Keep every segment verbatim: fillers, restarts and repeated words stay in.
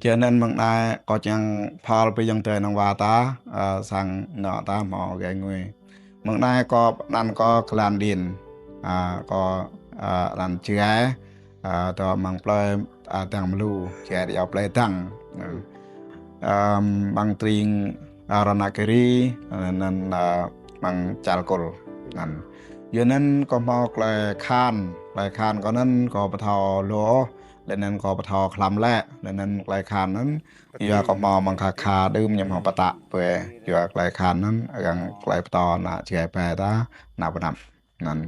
Čơ anŭn mơ̆ng anai kâo čang phal pơ ayŏng adơi nong wa ta, ơ, sang anŏ ta hmâo gai ngui. Mơ̆ng anai kâo anăn kâo Klan Đin, ơ, kâo, ơ, anăn Jrai, ơ, tơ mơ̆ng plơi, ơ, Dang Mlu, Jrai iâu plơi Dang. Ơ, mơ̆ng tring, ơ, Ranakiri, ơ, anŭn, ơ, mơ̆ng Čal Kul. Anŭn. Yua anŭn kâo hmâo tơlơi akhan, tơlơi akhan kâo anŭn kâo ƀu thâo lu, lĕ anŭn kâo ƀu thâo klam lĕ, lĕ anŭn tơlơi akhan anŭn, yua kâo hmâo mơ̆ng kha kha đưm ñu hmâo pơtă pơ, yua tơlơi akhan anŭn, arăng tơlơi pơtô ană Jrai ƀai ta, ană pơnăp. Anŭn.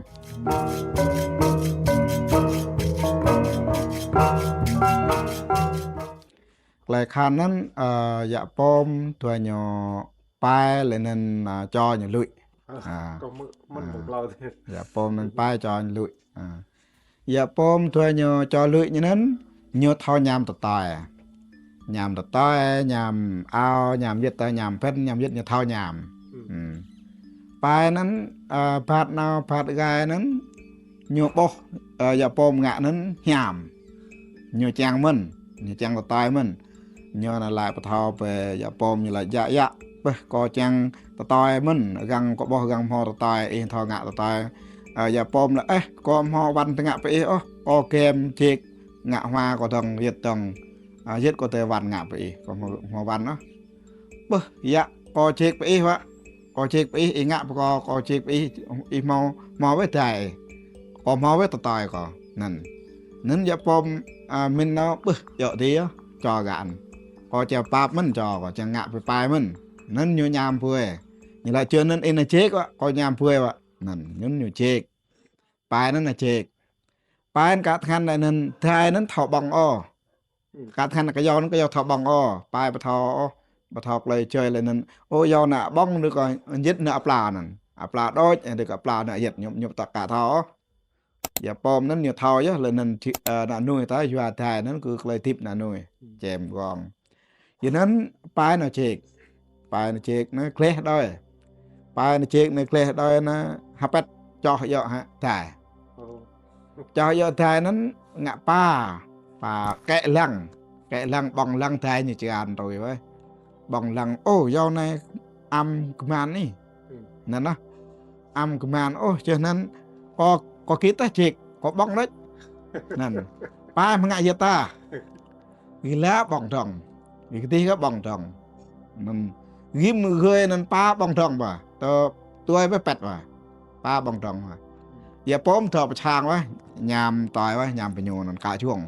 Tơlơi akhan anŭn, ơ, yă pôm, dua ñu pai, lĕ anŭn, ơ, čô ñu lui. Ơ, ơ, kâo mơ̆, mơ̆n ơ, ƀu klâo tih. Yă pôm anŭn pai čô ñu lui. Ơ. Yă pôm dua ñu čô lui ñu anŭn, ñu thâo ñam tơtơi. Ñam tơtơi, ñam ao, ñam yit tơ, ñam phĕn, ñam yit ñu thâo ñam. Hm. Hm. Pai anŭn, ơ, bat nao, bat gai anŭn, ñu ƀuh, ơ, yă pôm ngă anŭn hiam. Ñu čang mơ̆n, ñu čang tơtơi mơ̆n. Ñu anŭn laĭ pơthâo pơ yă pôm ñu laĭ: Yă, yă, ƀuh kâo čang tơtơi mơ̆n, arăng kâo ƀuh arăng hmâo tơtơi, ih thâo ngă tơtơi. Ơ, yă pôm laĭ: Ơ, kâo hmâo wăn tơngă pơ ih ôh, kâo gem jek ngă hua kâo dơ̆ng, yit dơ̆ng. Ơ, yit kâo tơ wăn ngă pơ ih, kâo hmâo, hmâo wăn ôh. Ƀuh, yă, kâo jek pơ ih wă. Kâo jek pơ ih, ih ngă pơ kâo, kâo jek pơ ih, ih hmâo, hmâo wơ̆t tơdơi. Kâo hmâo wơ̆t tơtơi kâo. Anŭn. Anŭn yă pôm, ơ, mĭn nao ƀuh, yŏ dih yơh, čô gơ̆n. Kâo čang pap mơ̆n čô kâo, čang ngă pơ pai mơ̆n. Anŭn ñu ñam pơ. Ñu laĭ čơ anŭn ih nao jek wă, kâo ñam pơ wă. Anŭn, anŭn ñu jek. Pai anŭn nao jek. Pai anŭn kă tơngan anŭn, tơdơi anŭn thâo ƀơ̆ng ôh. Hm. Kă tơngan kơ yua anŭn kơ yua thâo ƀơ̆ng ôh. Pai ƀu thâo ôh. Ƀu thâo tơlơi čơi lĕ anŭn. Ô, yua ană ƀơ̆ng đôč kơ yit ană pla anŭn. Ană pla đôč, đôč kơ ană pla ană yit ñu, ñu ƀu thâo kă thâo ôh. Yă pôm anŭn ñu thâo yơh lĕ anŭn či-, ơ, ană mơnuih ta yua tơdơi anŭn kơ tơlơi hơdip ană mơnuih. Hm. Čem gong. Yua anŭn pai nao jek. Pai nao jek anŭn gleh đơi. Pai nao jek anŭn gleh đơi anŭn hơpet čoh yŏ hă tơdơi. Ơ. Čoh yŏ tơdơi anŭn ngă pa. Pa kĕ lăng. Kĕ lăng ƀơ̆ng lăng tơdơi ñu čan tui wơ̆t. Ƀơ̆ng lăng, ô, yua anai ăm kơman ih. Hm. Anŭn nă. Ăm kơman, ô, čơ anŭn kâo, kâo kit tah jek, kâo ƀơ̆ng đôč. Anŭn. Pai mơ̆ ngă yit ta. Gih laĭ ƀơ̆ng dơ̆ng. Gih kơdih kơ ƀơ̆ng dơ̆ng. Anŭn. Gih mơ̆ gơi anŭn pa ƀơ̆ng dơ̆ng ƀă. Tơ tui wơ̆t pĕt ƀă. Pa ƀơ̆ng dơ̆ng ƀă. Yă pôm thâo pơčang wơ̆t. Ñam tơtơi wơ̆t, ñam pơ ñu anŭn kă čuông.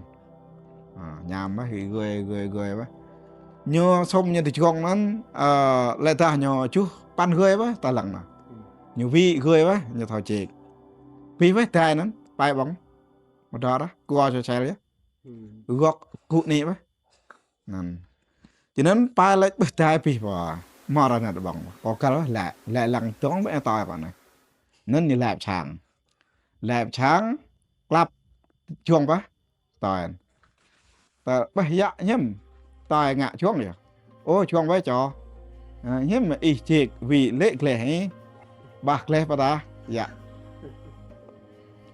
Ơ, ñam wơ̆t, gih gơi, gơi, gơi wơ̆t. Ñu sum ñu tơ čuông anŭn, ơ, lĕ tah ñu čuh păn gơi wơ̆t, tơlăng anŭn. Hm. Ñu wĭ gơi wơ̆t, ñu thâo jek. Pih wơ̆t tơdơi anŭn, pai ƀơ̆ng. Mơ̆ dŏ ră, kơ ƀuh čô čel yơh. Hm. Gŏk gŭ anai ƀă. Anŭn. Čơ anŭn pai laĭ ƀuh tơdơi pih ƀă. Hmâo ră anai ƀơ̆ng. Kâo kăl ƀă, laĭ, laĭ lăng dơ̆ng ƀă tơtơi kâo anai. Anŭn ñu laĭ pơčang. Laĭ pơčang, klăp čuông ƀă. Tơtơi. Tơ ƀuh yă hiư̆m. Tơtơi ngă čuông yơh. Ô, čuông wơ̆t čô. Ơ, hiư̆m ih jek wĭ lĕ gleh hĭ. Ƀah gleh pơdah. Yă.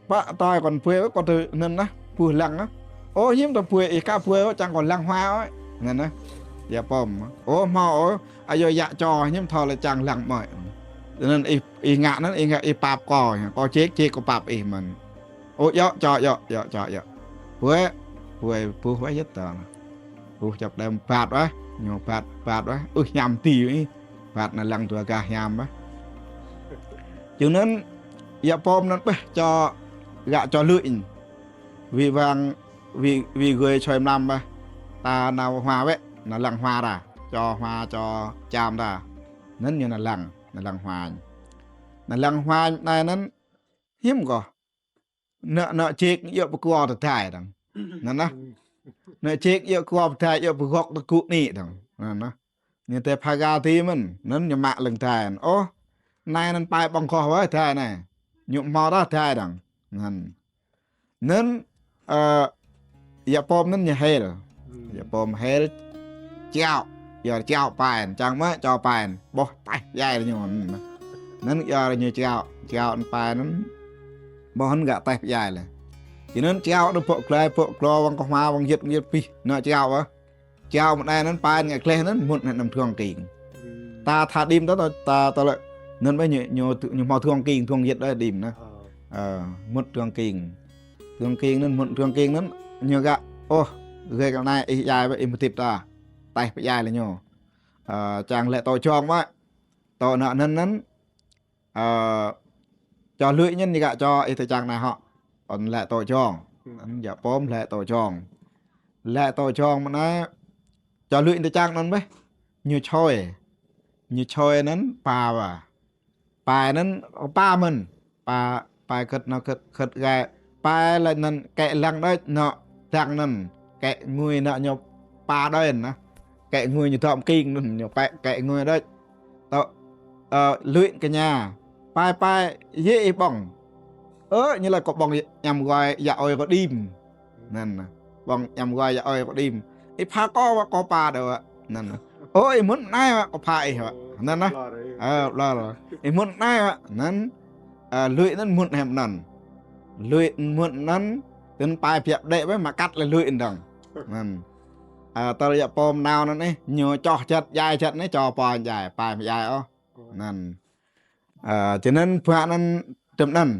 Pă tơtơi kâo ƀuh wơ̆t kâo tơ anŭn nă, ƀuh lăng nă. Ô, hiư̆m tơ ƀuh ih kă ƀuh wơ̆t čang kâo lăng hua wơ̆t. Anŭn nă. Yă pôm. Ô, hmâo ô. Ayŏ yă čô hiư̆m thâo lĕ čang lăng mơ̆. Anŭn ih, ih ngă anŭn, ih ngă ih pap kâo. Kâo jek, jek kâo pap ih mơ̆n. Ô, yŏ, čô yŏ, yŏ, čô yŏ. Ƀuh, ƀuh, ƀuh wơ̆t yit tơ̆ng. Ƀuh čăp đơ̆m bat wơ̆t, ñu bat, bat wơ̆t. Ưh, hiam tih ih. Bat anŭn lăng dua gah hiam wơ̆t. Čơ anŭn, yă pôm anŭn ƀuh čô, gah čô lui. Wĭ wang, wĭ, wĭ gơi čoi mlam wơ̆t. Ta nao hua wơ̆t, nao lăng hua ră. Čô hua, čô čam ta. Anŭn ñu nao lăng, nao lăng hua. Nao lăng hua anai anŭn, hiư̆m kâo. Nao, nao jek yŏ pơkuah tơdơi dơ̆ng. Anŭn nă. Nao jek yŏ kuah tơdơi, yŏ pơgŏk tơgŭ anai dơ̆ng. Anŭn nă. Ñu tơ pha ga tih mơ̆n, anŭn ñu mă lăng tơdơi. Ô, anai anŭn pai ƀơ̆ng kâo wơ̆t tơdơi anai. Ñu hmâo ră tơdơi dơ̆ng. Anŭn. Anŭn, ơ, yă pôm anŭn ñu hel. Hm. Yă pôm hel. Čao. Yua čao pai, čang mơ̆ čao pai. Ƀuh taih pơdjai ñu. Anŭn yua ñu čao, čao anŭn pai anŭn. Ƀuh anŭn gah taih pơdjai lĕ. Čơ anŭn čao anŭn pŏk glai, pŏk glô, wang kơ hmua, wang yit, wang yit pih. Anŭn čao wơ̆t. Čao mơ̆ng anai anŭn pai ngă gleh anŭn mŭt anŭn năm Thuông King. Ta tha đim ta ta ta lĕ anŭn ƀai ñu ñu ñu hmâo Thuông King, Thuông Yit đơi đim anŭn. Mŭt Thuông King. Thuông King anŭn mŭt Thuông King anŭn ñu gă, ôh, gơ̆ kơ anai ih djai ƀai ih mơtip ta. Taih pơdjai lĕ ñu. Čang lĕ tŏ jong ƀai. Tŏ anŭn anŭn anŭn. Čô Luih anŭn ñu gă čô ih tơčang anai hŏ. Ôn lĕ tŏ jong. Anŭn yă pôm lĕ tŏ jong. Lĕ tŏ jong mơ̆ng anai. Čô Luih tơčang anŭn ƀai. Ñu čôi. Ñu čôi anŭn pa wa. Pai anŭn pa mơ̆n. Pa, pai khĕt nao khĕt, khĕt gai. Pai lĕ anŭn kĕ lăng đôč nao lăng anŭn. Kĕ ngui nao ñu pa đơi anŭn. Kĕ ngui ñu dŏm king anŭn ñu pai kĕ ngui đôč. Tŏ, Luih kơ ñu. Pai pai yê ih ƀơ̆ng. Ơ, ñu lĕ kâo ƀơ̆ng añăm goi yă ơi kâo đim. Anŭn, ƀơ̆ng añăm goi yă ơi kâo đim. Ih pha kâo wa kâo pa đơi wa. Anŭn. Ơ, ih mŭt anai wa kâo pha ih wa. Anŭn. Ơ, ƀlŏr. Ih mŭt anai wa. Anŭn. Luih anŭn mŭt hĕm anŭn. Luih mŭt anŭn. Tơl pai biă đĕ ƀai mă kăt lĕ Luih anŭn dơ̆ng. Anŭn. Tơl yă pôm nao anŭn ih, ñu čoh čăt, djai čăt anai, čô pô djai, pai mơ̆ djai ôh. Anŭn. Čơ anŭn ƀuă anŭn tơm anŭn.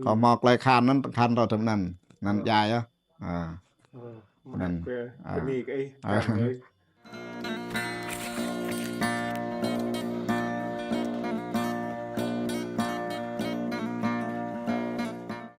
Kâo hmâo klơi khan anŭn, khan tơ tơm anŭn. Anŭn djai ôh. Anŭn. Bơni kơ ih.